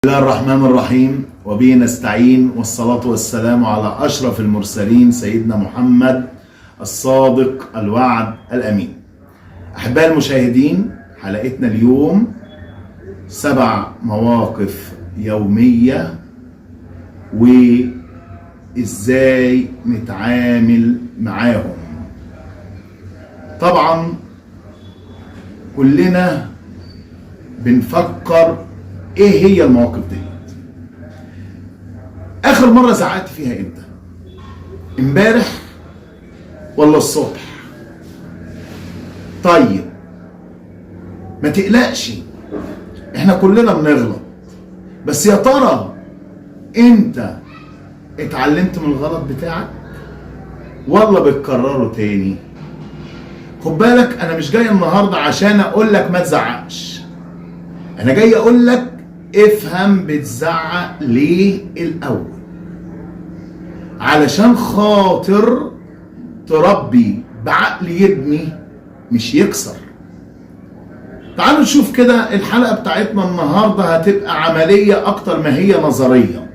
الله الرحمن الرحيم، وبه نستعين، والصلاة والسلام على أشرف المرسلين سيدنا محمد الصادق الوعد الأمين. أحباء المشاهدين، حلقتنا اليوم 7 مواقف يومية وإزاي نتعامل معاهم. طبعا كلنا بنفكر ايه هي المواقف دي. اخر مرة زعقت فيها امتى؟ امبارح ولا الصبح؟ طيب ما تقلقش، احنا كلنا بنغلط، بس يا ترى انت اتعلمت من الغلط بتاعك ولا بتكرره تاني؟ خد بالك، انا مش جاي النهارده عشان اقول لك ما تزعقش، انا جاي اقول لك افهم بتزعق ليه الاول، علشان خاطر تربي بعقل يبني مش يكسر. تعالوا نشوف كده الحلقة بتاعتنا النهاردة هتبقى عملية اكتر ما هي نظرية.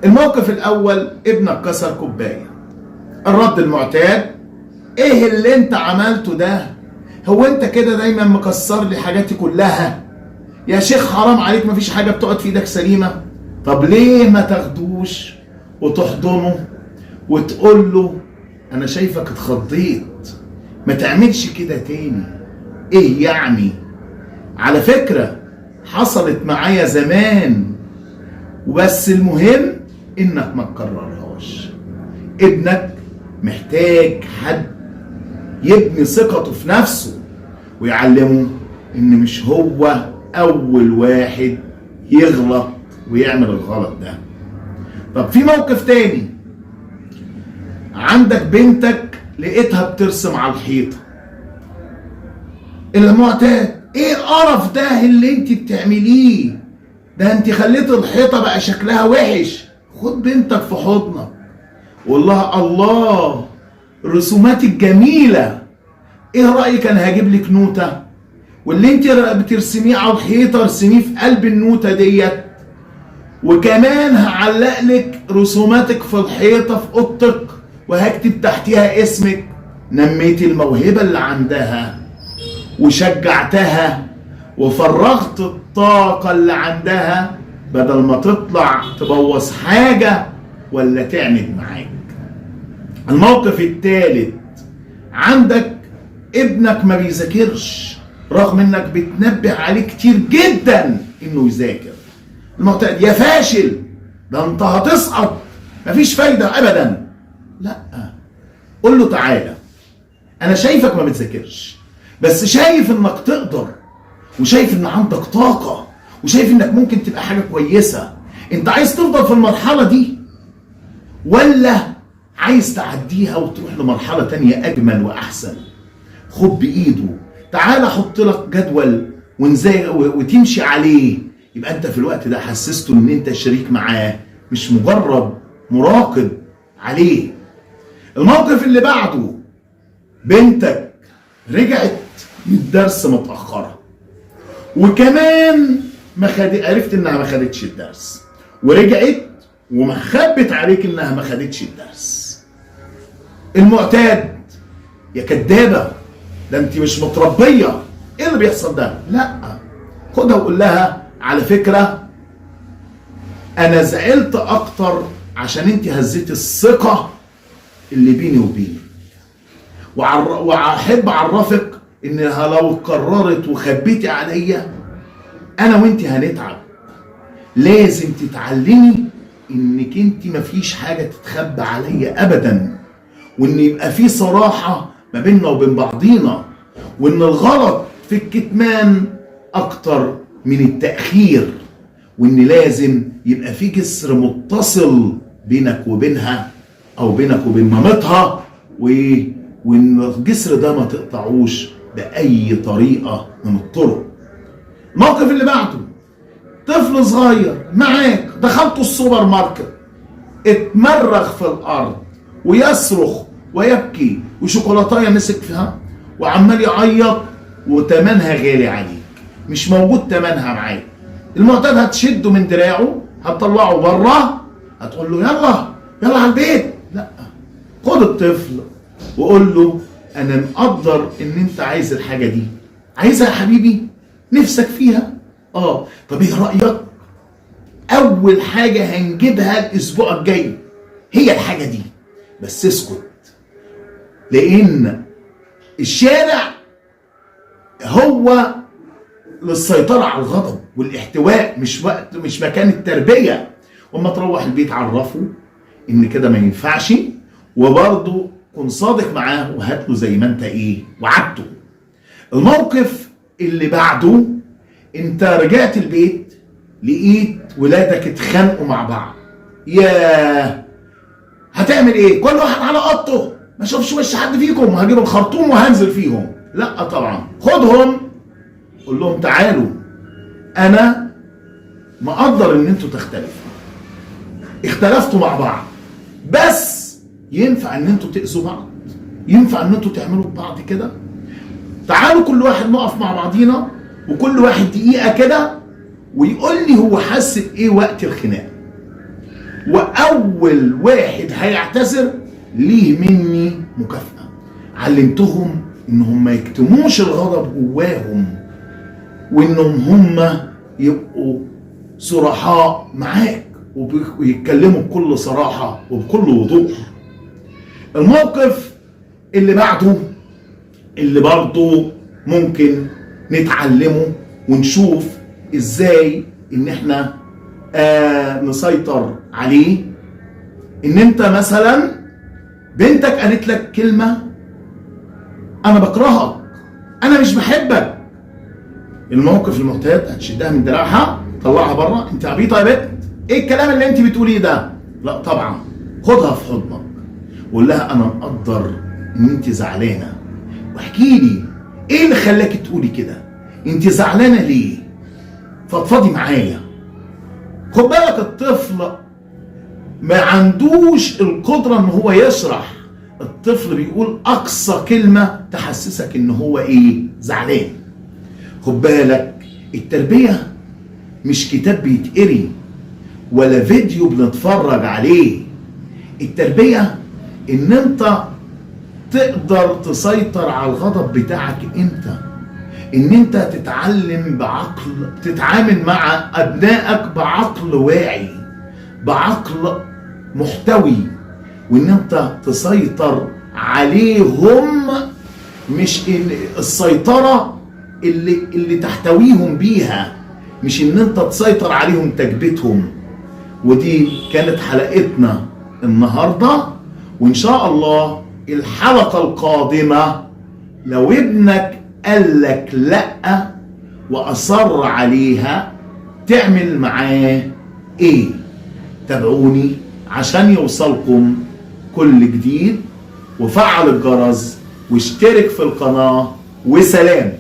الموقف الاول، ابنك كسر كوباية. الرد المعتاد: ايه اللي انت عملته ده؟ هو انت كده دايما مكسر لي حاجاتي كلها؟ يا شيخ حرام عليك، مفيش حاجة بتقعد في ايدك سليمة. طب ليه ما تاخدوش وتحضنه وتقول له انا شايفك اتخضيت، ما تعملش كده تاني؟ ايه يعني؟ على فكرة حصلت معايا زمان، وبس المهم انك ما تكررهاش. ابنك محتاج حد يبني ثقته في نفسه ويعلمه ان مش هو اول واحد يغلط ويعمل الغلط ده. طب في موقف تاني، عندك بنتك لقيتها بترسم على الحيطة. المعتاد: ايه القرف ده اللي انت بتعمليه ده؟ انت خليت الحيطة بقى شكلها وحش. خد بنتك في حضنك وقول لها: الله، الرسومات الجميلة، ايه رأيك انا هجيب لك نوتة، واللي انت بترسميه على الحيطة ارسميه في قلب النوتة ديت، وكمان هعلق لك رسوماتك في الحيطة في اوضتك وهكتب تحتيها اسمك. نميت الموهبة اللي عندها وشجعتها وفرغت الطاقة اللي عندها بدل ما تطلع تبوظ حاجة ولا تعند معاك. الموقف الثالث، عندك ابنك ما بيذاكرش رغم انك بتنبه عليه كتير جدا انه يذاكر. المعتاد: يا فاشل، ده انت هتسقط، مفيش فايدة ابدا. لا، قول له: تعالى، انا شايفك ما بتذاكرش، بس شايف انك تقدر، وشايف ان عندك طاقة، وشايف انك ممكن تبقى حاجة كويسة. انت عايز تفضل في المرحلة دي ولا عايز تعديها وتروح لمرحلة تانية اجمل واحسن؟ خد بايده، تعالى احط لك جدول وتمشي عليه. يبقى انت في الوقت ده حسسته ان انت شريك معاه مش مجرد مراقب عليه. الموقف اللي بعده، بنتك رجعت من الدرس متأخرة، وكمان ما خد... عرفت انها ما خدتش الدرس، ورجعت وما خبت عليك انها ما خدتش الدرس. المعتاد: يا كدابة، ده انت مش متربية، ايه اللي بيحصل ده؟ لا، خدها وقول لها: على فكرة انا زعلت اكتر عشان انت هزيتي الثقة اللي بيني وبينك، واحب اعرفك انها لو اتكررت وخبيتي عليا انا وانت هنتعب. لازم تتعلمي انك انت مفيش حاجة تتخبى عليا ابدا، وان يبقى في صراحة ما بيننا وبين بعضينا، وان الغلط في الكتمان اكتر من التأخير، وان لازم يبقى في جسر متصل بينك وبينها او بينك وبين مامتها، وان الجسر ده ما تقطعوش باي طريقة من الطرق. الموقف اللي بعده، طفل صغير معاك دخلته السوبر ماركت، اتمرغ في الارض ويصرخ ويبكي، وشوكولاتايه مسك فيها وعمال يعيط، وتمنها غالي عليك، مش موجود تمنها معاك. المعتاد هتشده من دراعه، هتطلعه بره، هتقول له يلا يلا على البيت. لا، خد الطفل وقول له انا مقدر ان انت عايز الحاجة دي، عايزها يا حبيبي، نفسك فيها، طب ايه رايك اول حاجة هنجيبها الاسبوع الجاي هي الحاجة دي، بس اسكت، لان الشارع هو للسيطرة على الغضب والاحتواء، مش وقت، مش مكان التربية. وما تروح البيت عرفه ان كده ما ينفعش، وبرضه كن صادق معاه وهات له زي ما انت ايه وعدته. الموقف اللي بعده، انت رجعت البيت لقيت ولادك اتخانقوا مع بعض، ياه هتعمل ايه؟ كل واحد على اوضته، ما اشوفش وش حد فيكم، وهجيب الخرطوم وهنزل فيهم. لا طبعا، خدهم قول لهم تعالوا، انا مقدر ان انتوا تختلفوا، اختلفتوا مع بعض، بس ينفع ان انتوا تأذوا بعض؟ ينفع ان انتوا تعملوا ببعض كده؟ تعالوا كل واحد نقف مع بعضينا، وكل واحد دقيقة كده ويقول لي هو حس بايه وقت الخناقة، واول واحد هيعتذر ليه مني مكافأة. علمتهم انهم ما يكتموش الغضب جواهم، وانهم هم يبقوا صرحاء معاك ويتكلموا بكل صراحة وبكل وضوح. الموقف اللي بعده اللي برضه ممكن نتعلمه ونشوف ازاي ان احنا نسيطر عليه، ان انت مثلا بنتك قالت لك كلمة انا بكرهك، انا مش بحبك. الموقف المعتاد هتشدها من دراعها، طلعها بره، انت عبيطه يا بنت، ايه الكلام اللي انت بتقوليه ده؟ لا طبعا، خدها في حضنك وقول لها انا مقدر ان انت زعلانة، واحكي لي ايه اللي خلاكي تقولي كده، انت زعلانة ليه، فضفضي معايا. خد بالك الطفل ما عندوش القدرة ان هو يشرح، الطفل بيقول اقصى كلمة تحسسك ان هو ايه زعلان. خد بالك التربية مش كتاب بيتقري ولا فيديو بنتفرج عليه، التربية ان انت تقدر تسيطر على الغضب بتاعك انت، ان انت تتعلم بعقل، تتعامل مع ابنائك بعقل واعي، بعقل محتوي، وان انت تسيطر عليهم، مش إن السيطرة اللي تحتويهم بيها، مش ان انت تسيطر عليهم تكبتهم. ودي كانت حلقتنا النهاردة، وان شاء الله الحلقة القادمة لو ابنك قال لك لأ وأصر عليها تعمل معاه ايه؟ تابعوني عشان يوصلكم كل جديد، وفعل الجرس واشترك في القناة، وسلام.